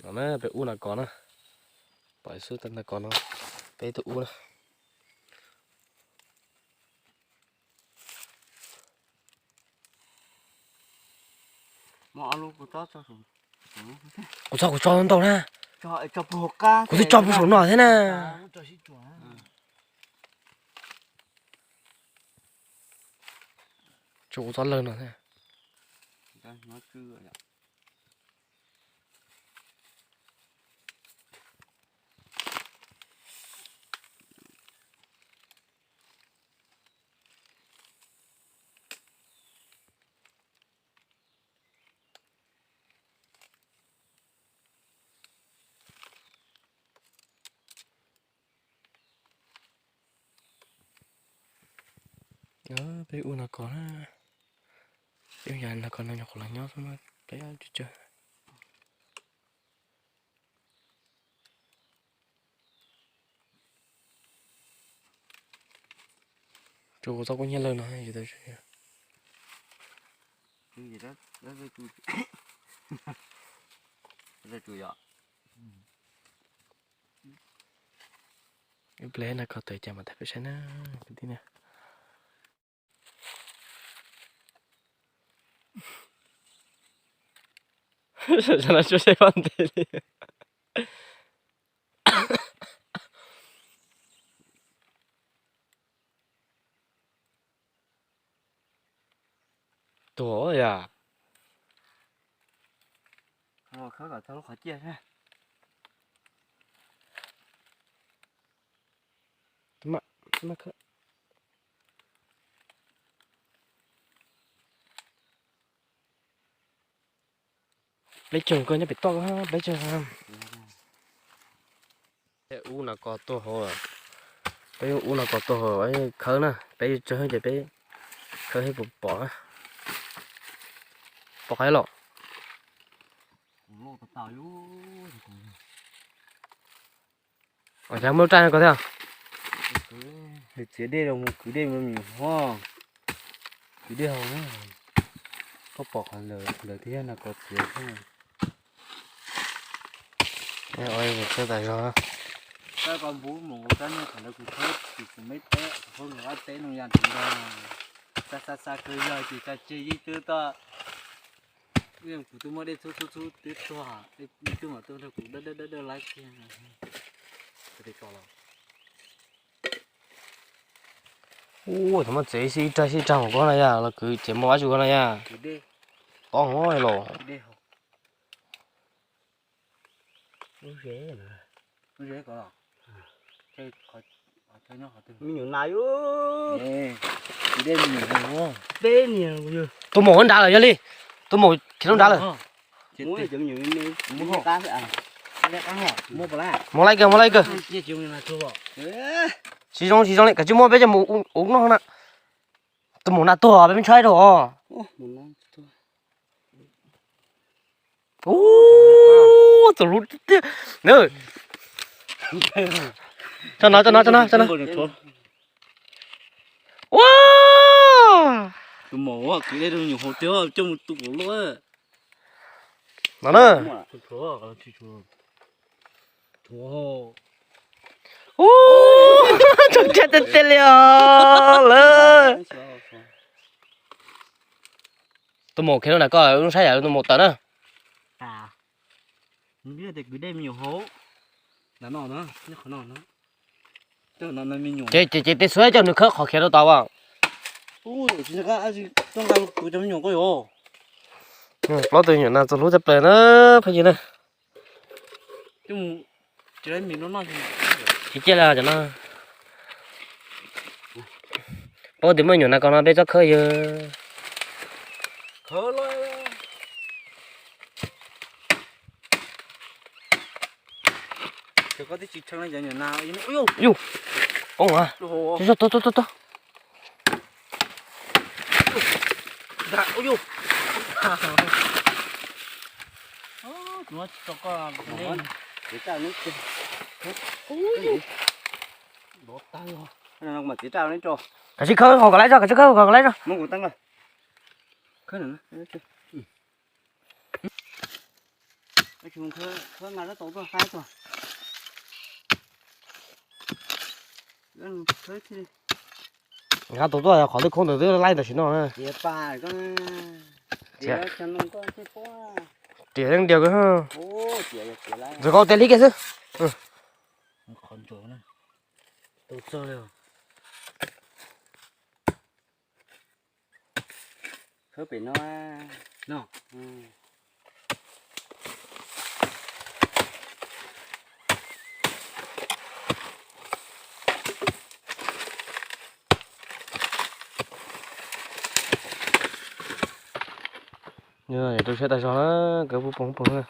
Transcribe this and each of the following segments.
No na, peb ub nas kos na. Pom xwb, tag nas kos no peb tuaj ub na. Kuv txhob, kuv tso ntau na. Kuv twb tso puag saum no thiab na. Tso kuv txhob lawg no thiab. Peb ub nas kos na. Peb ub yam nas kos no nyuam qhuav los nyob xwb na, peb tsawg tsawg. Tsuas kuv txhob kub hnyiab lawg no. Ib pliag nas kos tawm cas mam thaij peb saib na kwv tij na. Saib no tsuas saib poj ntev li. Tuag yam. Peb caug koj nyob pem toj, peb caug. Ub nas kos tuag hauv, peb ub nas kos tuag hauv, khawb na, peb tsawg ces peb khawb thiab puas pom. Pom qab los. Ua cas muaj lub raj ko thiab? Txiav dej los mus kwv dej mus, kwv dej haus na. Koj pom qhov ntawd thiab no, koj txiav thiab. Ua tas zog. Koj npub mus ua rab niag qhov ntawd kuv thawb tim kuv meb teb, kuv thawb nws ob teb no yog ntawd. Xa xa xa kawg yog ces tso tseg yeej twb toj. Kuv twb muab dej txhub txhub txhub twb tuag, yeej twb mam tuaj nrog kuv dawb dawb dawb laib kiag. Ua thaum muaj txiv ib rag ib rag hauv ko no yog los kwv ces muaj dab tsi ko no yog. Tob hov los. Me nyuam nas, peb niam, tus maum nrad lawm yog li, tus maum khiav lub nrad lawm. Muab laij kawg, muab laij kawg. Tsis zoo tsis zoo li, kav tsij muab peb coj mus ua noj na. Tus maum nas tuag peb me ntshai rau os. Ub, tus lub tiag. Tso no, tso no, tso no, tso no. Ua, tus maum kwv dej rau nyuam hauv tiag coj mus tu kom loj. No na. Ub, tso ntshai tiag tiag li os lawm. Tus maum khiav rau nram ko, lub sab yam tus maum tawm na. Ces ces ces tej xwb coj nws khawb qhov khiav rau tod as. Plaub tus nyuam nas txog hlub tshaj plaws na phooj ywg na. Tsis ciaj li cov no. Paub tias muaj nyuam nas kos no peb txhob khawb yawg. Yus, poob a. Tod tod tod tod. Kav tsij khawb hauv kom laib tso, kav tsij khawb hauv kom laib tso. Nqa tau tuaj qhov twb khoob ntawd twb laij tam sim no na. Riam leej diav kawg. Ntxawm koj ua tias li kiag xwb. Rau siab tas zog na, kawg pug poog poog na.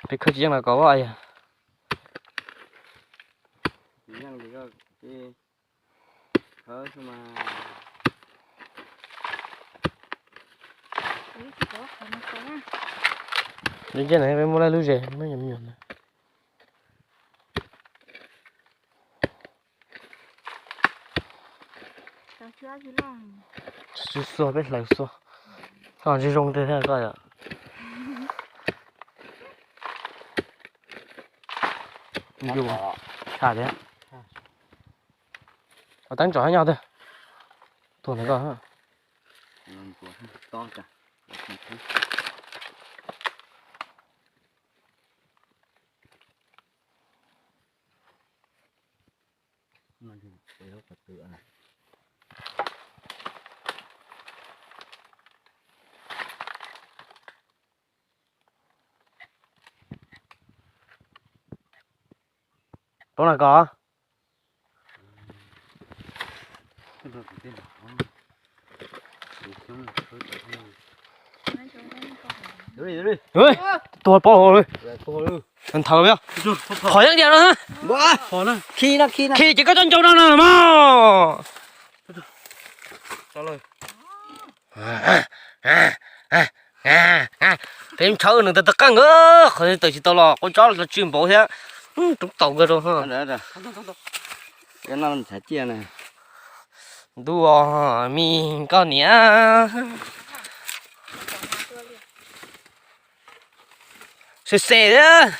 Peb khawb tsis yeej los kov yog. Lub nceb no peb muab lub zes me nyuam me nyuam na. Xub xuag peb hlawv xuag. Koj ntsej zoo tiag thiab koj yom. Yus tshaj thiab. Ua teeb tsom nyob twg? Tuag ntawm koj. Paub na koj. Tuag paub hauv li. Nthawv peb. Qhov yeeb diam no. Khi ces koj coj ncau no no mas. Peb tshawb nws tawg tawg qeej, qhov tawm tsis tau los quav tsob los tsw npaum thiab. Roob taus nkawd rau. Ntuj, me koj niam. Xem xem thiab.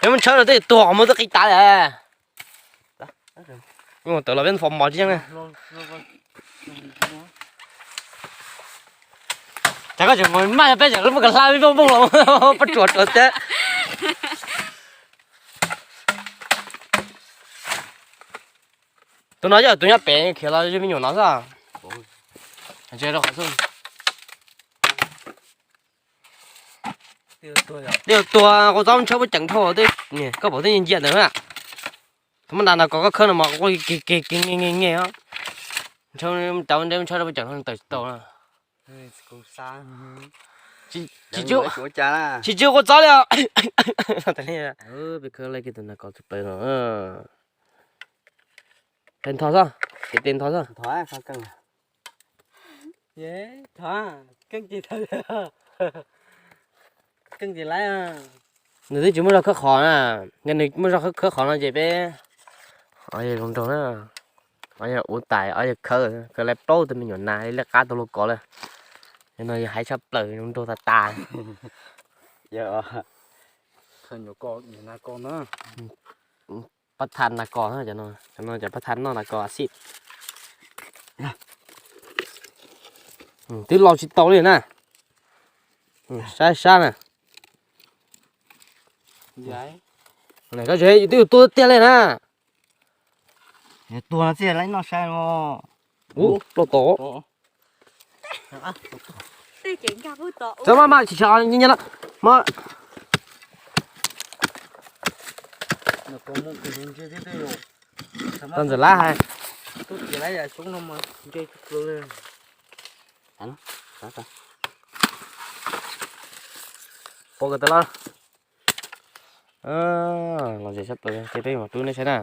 Peb muab tshawb rau tej tuag qhov muag twb qis tas lawm. Tawm los peb fom mos tsis yeej na. Cas koj tseem maj peb tseem muab kav hla peb nplooj nplooj los pab tsuas rau teb. Tus no yog tus nyob pem khiav los yog me nyuam no xwb. Tse rau qhov xwb. Tej tuag quav txob tshawb muab ceev dhau, koj pom tej nciaj ntawd na. Thaum mab nra no koj khawb no mas quaj ke ke ke nge nge nge os. Thaum nrad tshawb rau peb ceev dhau tawm tsis tau na. Tsis, tsis tsw quav txob li os. Peb khawb laij kiag tus nas kos txog plaws no. Tes ntho xwb, tes tes ntho xwb. Nws twb tsis muaj zog khawb qhov na, yog nws muaj zog khawb qhov no ces peb, o, zoo nraug na. O, yog ua tais, o, yog khawb, khawb laij plaub tug me nyuam nas li laj qab tau luag kov lawm. Yog no yog hais tshaj plaws zoo nraug tas tas. Pab thaj nas kos, cov no cov pab thaj noj nas kos xij. Twb los tsis tau li na. Saib sab na. Koj tsev twb tuag tiag li na. Tuag no txij lawv noj saib no. Ub, ploj tod. Txawm maj maj tsis tshav nyiaj na. Tau ntxawm lab hais. Pom kawg tau los. Los zem sab plaws ces peb mam rub nej saib na.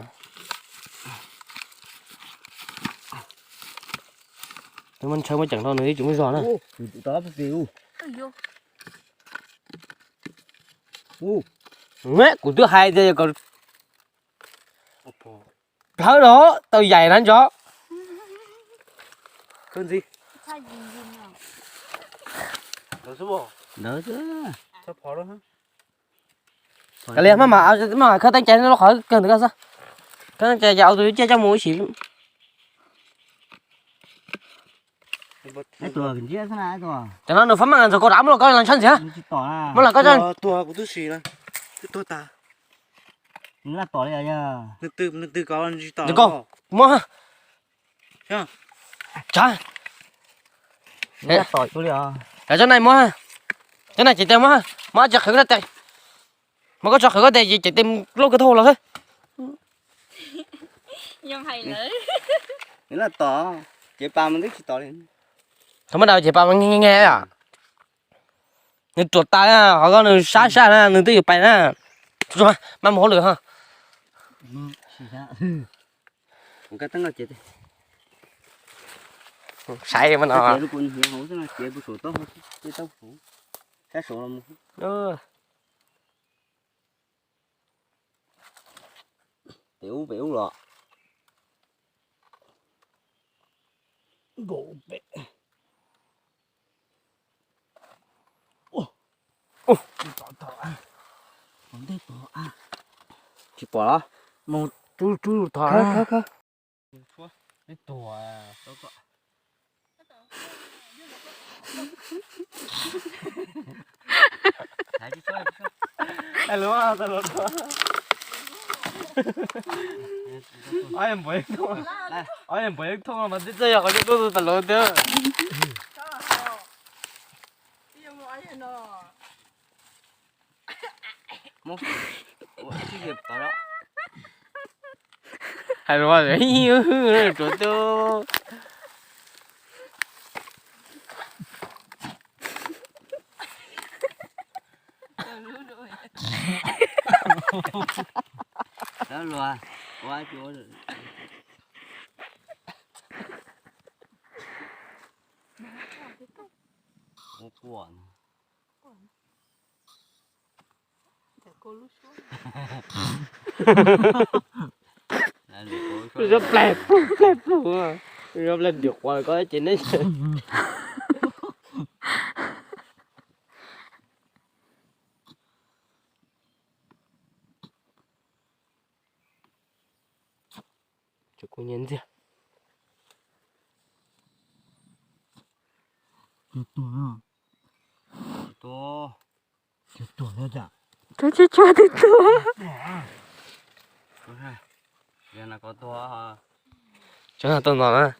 Peb muab tshawb muab ceem dhau nws ib tsis muaj zog na. Kuv twb hais tias kom plhawb rau tau yaim na ntso. Khawb ntxiv. Khawb xwb. Ntawd xwb. Kav liam, maj mam, maj mam khawb teeb cai lub qhov kawg ntawd ko xwb. Khawb teeb cai ces au tus ciaj coj mus ib sim. Cov no nws fab maj ntxog koj rov muab los koj los ntshab ntxiv. Muab los koj, tuag kuv twb sis na, twb tuag tas. Nws laj tom li os. Nws twg, nws twg kov tsis tom. Muab. Tsa. Tom li os. Cov no muab. Cov no ces tes muab, muab tso qhwv koj tes. Muab koj tso qhwv koj tes ces ces tes loj kawg thauj los xwb. Nws laj tom, ces pas mas twb tsis tom li. Thaum muab dau ces pas mas nge nge os. Nws ruam tas na, qhov ko nws sab sab na, nws twb yuav pais na. Maj mus hauj lwm ho. Saib mas no. Pem ub, pem ub los. Tsis pom los? Mus rub rub thov. Ob npawg yeej thooj, ob npawg yeej thooj mas twb txawj yog qhov coj tuaj tas lauv tiag. Hais lus tsuav tu. Zov pleg plug pleg plug, zov pleg diam quas ko ces neb. Kuv nyiam ntxiag. Tus tsis tshua twg tuag. Tsis tuaj no na,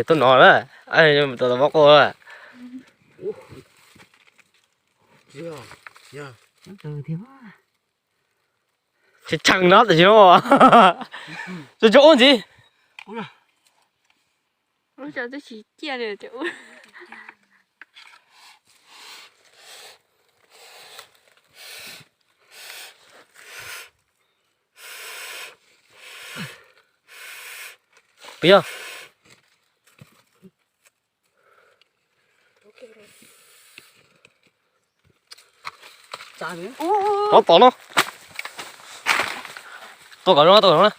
tuaj no na, tau mab quas. Tsis tshee no tam sim no. Tsuas tsuas ub ntxiv. Puas yog? Ov tom no. Tuaj kom zoo, tuaj kom zoo na.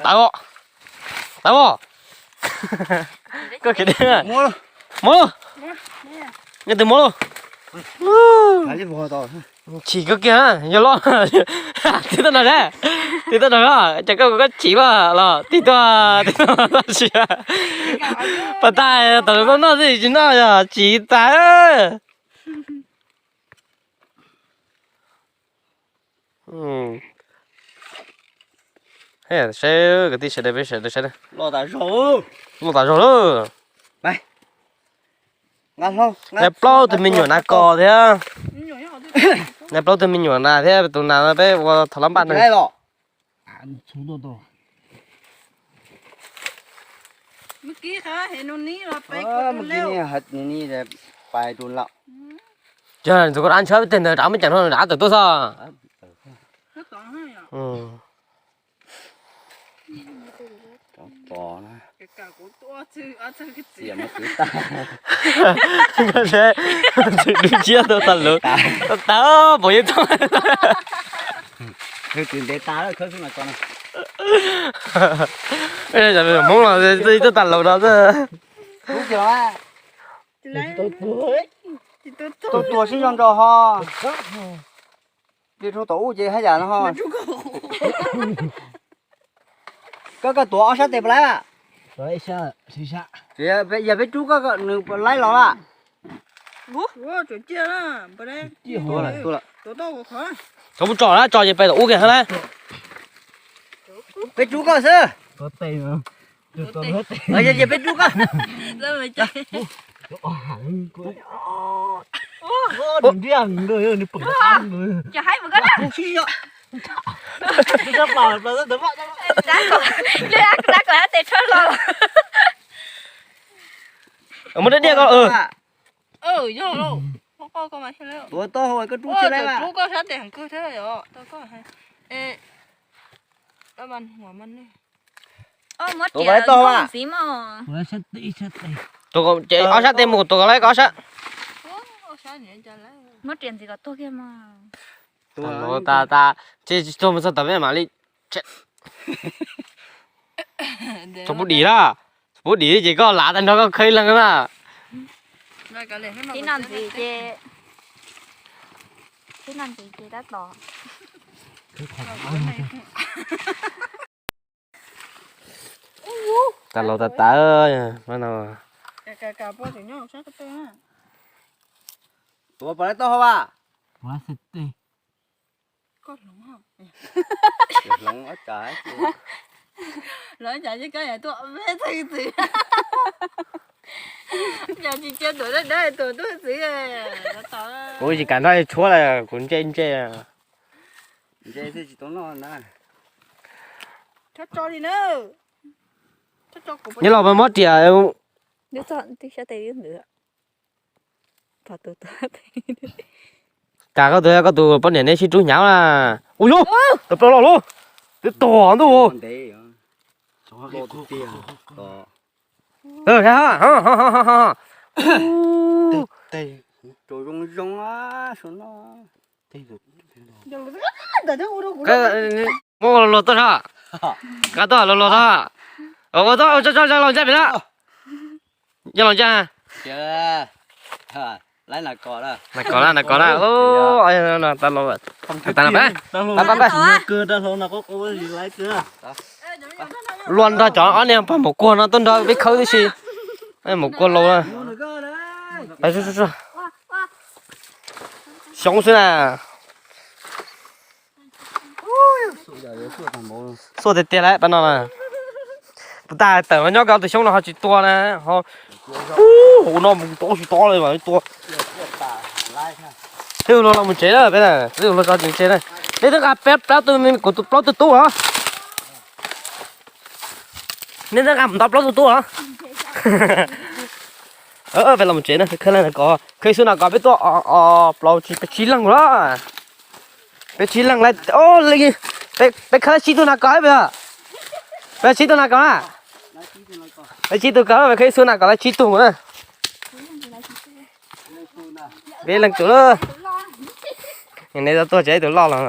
Tawv os. Tawv os. Koj khiav deb. Muab lauj. Nej twg muab lauj. Chim koj kiag, yog loj. Tig tuaj no seb. Tig tuaj no, cas koj, koj chim mas los tig tuaj, tig tuaj no tsis. Pas tas tam no noj xwb tsis noj, yog chim tas. Saib kwv tij sawv daws, peb sawv daws saib, loj tas zog lawm. Nqa plaub tug me nyuam nas kos thiab. Nqa plaub tug me nyuam nas thiab, tus nas no peb ua thov lab npaj no. Yog ntxuav koj dab ntshab tej ntawd rov muab ceem no rov tawm tuaj xwb. Txiv dub nciab tuaj tag lawm. Tag, npaum yeej tuaj. Hmoob los tuaj tag lawm no xwb. Tus tuag sib zog nrog ho. Li rau tom ub ces haj yam no ho. Koj, koj tuav ob sab tes puas laib a? Yog peb rub koj nws puas laib los a? Tso mus tso na, tso ces pem tom ub kiag na. Peb rub koj xwb. Yog peb rub koj. Muab dab diaj ko. Tuav tau, koj rub thiaj laib. Tuav tau. Ob sab tes mus tuav ko laib ko ob sab. Muab riam ntxiv kom tuag kiag mas. Tuag tas tas, ces tuag mus txog tom peb mam li. Tso pub dim na, tso pub dim ces koj lav tag nrho koj khawb ib leeg na. Tib no ntxiv ces, tib no ntxiv ces tab tom. Tas laus tas tas no. Tuav puas laib tau hauv a? Kuv tsis kam nrog tshuab lawm, kuv ntse ntse. Nyob los puas muab riam. Cas koj tus, koj tus poj niam neb sib rub hnyav na. Ua yog, tus plaub loj lub, twb tuag ntuj. Muab luag tuaj, koj tuaj luag luag tuaj. Ua tso tso los ncaj pem na. Yog los ncaj. Nas kos na, nas kos na. Tau los, tau los. Luag nrog cov ob niag pog maum kuag no tuaj nrog peb khawb tib si. Maum kuag laus na. Xyoob xwb na. Xuaj tiag tiag lawm pab no na. Puas tas tawm los nyob koj tus xyoob no ho tsis tua na. Ub, hauv no mus tau tsis tau li mas tua. Twb luag los mus tsev na peb na, twb luag tso tsev na. Neb twb nqa plaub tug, kuv tus plaub tug tub os. Neb twb nqa mus ntau plaub tug tub os. Peb los mus tsev na, khawb leej nas kos, khawb xub nas kos peb tuaj os, plaub tsib, peb tsib leeg lawm. Peb tsib leeg lawm, peb khawb tau tsib tug nas kos peb. Peb tsib tug nas kos na. Peb tsib tug kawg, peb khawb xub nas kos tau tsib tug na. Peb leej tus lawm. Neb tuaj tsev ib tus loj los.